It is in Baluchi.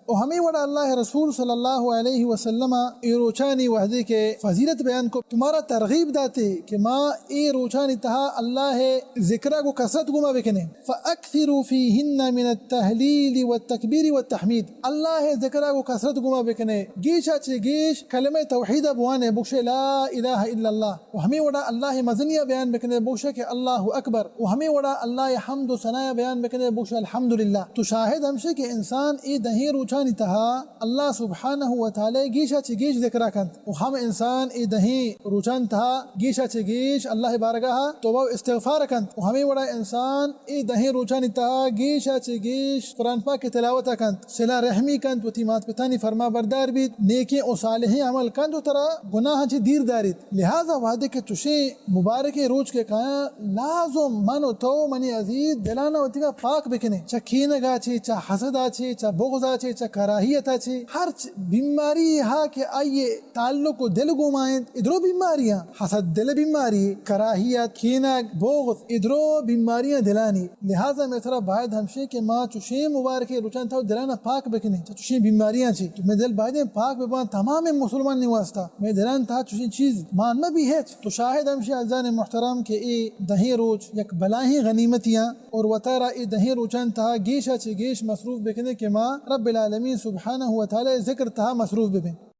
و ہمے وڑا اللہ رسول صلی اللہ علیہ وسلم اے روچانی وہدے کہ فضیلت بیان کو، تو مارا ترغیب داتے کہ ما اے روچانی تہا اللہ ذکرا گو کثرت گوما بکنے۔ فاکثروا فیہن من التہلیل والتکبیر والتحمید، اللہ ذکرا گو کثرت گوما بکنے، گیشا چہ گیش کلمہ توحید بوانے، بگشے لا الہ الا اللہ۔ و ہمے وڑا اللہ مزنی بیان بکنے، بگشے کہ اللہ اکبر۔ و ہمے وڑا اللہ حمد و ثنا بیان بکنے، بگشے الحمدللہ۔ تو شاہد ہمشے کہ انسان اے دہیں روچانی تہا اللہ سبحانہ و تعالی گیشا چہ گیش ذکرا کنت۔ و ہم انسان اے دہیں روچان تہا گیشا چہ گیش اللہ بارگاہ توبہ و استغفار کنت۔ و ہمے وڑا انسان اے دہیں روچانی تہا گیشا چہ گیش قرآن پاک تلاوت کنت، صلہ رحمی کنت، وتی مات پتانی فرما بردار بیت، نیکیں و صالحیں عمل کنت و ترا گناہاں چہ دیر داریت۔ لہذا وہدے کہ چشیں مبارکیں روچ کہ کایاں، لازم من و تو منی عزیز دلانا وتیگا پاک بکنیں، چہ کینگا چے، چہ حسدا چے، چہ بغضا چے، چہ کراہیتا چے، ہرچ بیماری ہا کہ آئیے تعلق و دل گوما انت، ادرو بیماریاں، حسد دل بیماری، کراہیت، کینگ، بغض، ادرو بیماریاں دلانی۔ لہذا مئے سرا باید ہمشیں کہ ما چشیں مبارکیں روچان تہا دلانا پاک بکنیں چہ چشیں بیماریاں چے۔ تو مئے دل بایدیں پاک بباں تمامیں مسلمانانی واسطہ۔ مئے دلان تہا چشیں چیز مان مہ بی ہچ۔ تو شاہد ہمشیں عزیزان محترم کہ اے دہیں روچ یک بلاہیں غنیمتیاں اور وتارا اے دہیں روچان تہا گیشا چہ گیش مصروف بکنیں کہ ما رب العالمین سبحانہ و تعالی ذکر تہا مصروف ببیں۔